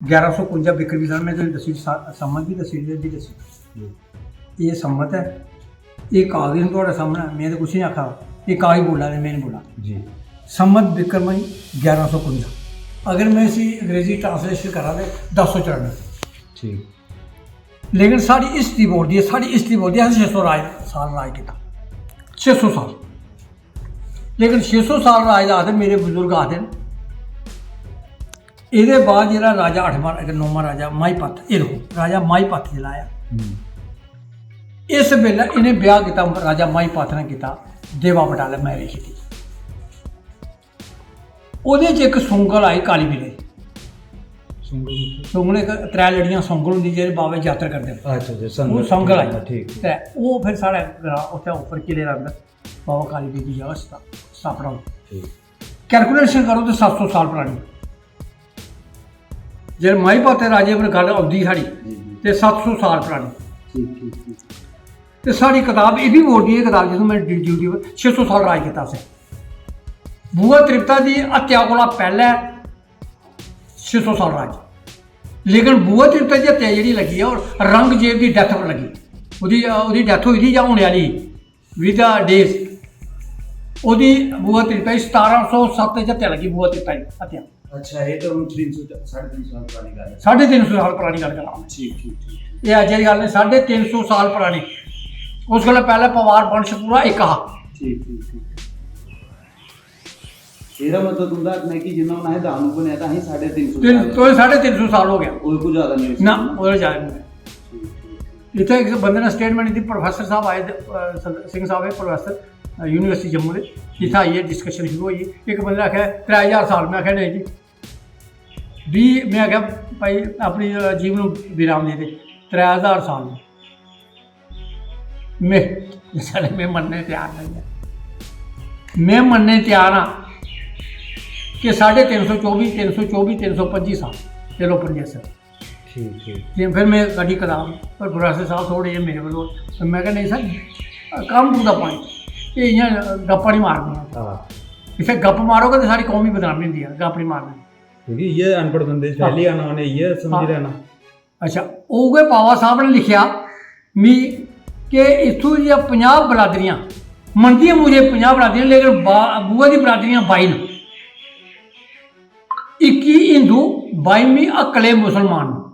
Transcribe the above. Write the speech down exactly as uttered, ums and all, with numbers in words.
ग्यारह सौ कुंजा बिक्रमी सन, में तुसेंगी दस्सी सा-, संवत बी दस्सी ओड़ी, एह् बी दस्सी ओड़ी। एह् संवत ऐ, एह् कागज न थुआढ़े सामनै, में ते कुछ निं आखा दा, एह् कागज बोला दे, में निं बोला। जी। संवत बिक्रमी ग्यारह सौ कुंजा, अगर में इसी अंग्रेजी ट्रांसलेशन करां ते दस सौ चरानुए। ठीक। लेकिन साढ़ी हिस्ट्री बोलदी ऐ, साढ़ी हिस्ट्री बोलदी ऐ, असें छे सौ राज, साल राज कीता, छे सौ साल। लेकिन छे सौ साल राज दा आखदे, मेरे बजुर्ग आखदे न, एह्दे बाद जेह्ड़ा राजा अठमां, नौमां राजा माईपत, एह् दिक्खो, राजा माईपत जेह्ड़ा आया, हम्म। इस बेल्लै इ'नें ब्याह् कीता, राजा माईपत ने कीता देवा बटाले मैरिज कीती। ओह्दे च इक सुंगल आई काली बिले। सुंगल? सुंगल इक त्रै लड़ियां सुंगल होंदी, जेह्ड़े बाबे जात्तर करदे न। अच्छा, अच्छा, संगल। ओह् संगल आई। ठीक, ठीक। ते ओह् फिर साढ़े ग्रांऽ उत्थै उप्पर किले दे अंदर बाबा काली देवी दी जगह स्था-, स्थापना होई। ठीक। कैलकुलेशन करो ते सत्त सौ साल परानी। जेल्लै माई पाते राजे पर गल्ल औंदी साढ़ी, जी, जी। ते सत्त सौ साल परानी। ठीक, ठीक, ठीक। ते साढ़ी कताब एह् बी बोलदी ऐ, कताब जित्थूं में ड्यू-, ड्यूटी पर छे सौ साल राज कीता असें। बुआ त्रिपता दी हत्या कोला पैह्लें छे सौ साल राज। लेकिन बुआ त्रिपता दी हत्या जेह्ड़ी लग्गी ऐ, ओह् औरंगजेब दी डैथ पर लग्गी। ओह्दी, ओह्दी डैथ होई दी जां होने आह्ली ही, with the days। ओह्दी बुआ त्रिपता दी सतारां सौ सत्त च हत्या लग्गी, बुआ त्रिपता दी हत्या। अच्छा, एह् ते हून तिन्न सौ, साढ़े तिन्न सौ साल परानी गल्ल ऐ। साढ़े तिन्न सौ साल परानी गल्ल करां में। ठीक, ठीक, ठीक, ठीक। एह् अज्जै दी गल्ल निं, साढ़े तिन्न सौ साल परानी। उस कोला पैह्लें पवार वंश पूरा इक हा। ठीक, ठीक, ठीक। एह्दा मतलब तुं'दा आखना ऐ कि जिन्ना हून असें दानू बनेआ, तां असें साढ़े तिन्न सौ तिन्न, साल, तो साढ़े तिन्न सौ साल हो गया। ओह्दे कोला जैदा नेईं होई ना, सकदा। ओह्दे जैदा नेईं। ठीक, ठीक, ठीक। इत्थै इक बंदे ने स्टेटमेंट दित्ती, प्रोफेसर साहब आए, अ, सिंह साहब है प्रोफेसर, अ, यूनिवर्सिटी जम्मू दे, इत्थै आइयै डिस्कशन शुरू होई। इक बंदे ने आखेआ त्रै ज्हार साल, में आखेआ नेईं जी, बीह्, में आखेआ भाई अपनी, अ, जीवन नू विराम दे दे, त्रै ज्हार साल नू। में, साले, में मन्नने त्यार नहीं है। में मन्नने त्यार हाँ कि साढ़े तिन्न सौ चौबी, तिन्न सौ चौबी, तिन्न सौ पंजी साल, चलो पंजी साल। ठीक, ठीक। ते फिर में कड्ढी कताब, पर प्रोफेसर साहब थोह्ड़े जेह् मेरे कोल, ते में आखेआ, "नेईं sir, come to the point, एह् इ'यां गप्पां निं मारनियां। हां। इत्थै गप्प मारोगे ते सारी कौम दी बदनामी होंदी ऐ, गप्प निं मारनी।" क्योंकि इ'यै अनपढ़ बंदे च फैली जाना, उ'नें इ'यै समझी हां। लैना। अच्छा, उ'ऐ बाबा साहब ने लिखेआ मी कि इत्थूं दियां पंजाह् बरादरियां, मनदियां मुझे पंजाह् बरादरियां, लेकिन बा-, बुआ दी बरादरियां बाई न। इक्की हिंदू, बाइमीं अक्कले मुसलमान न।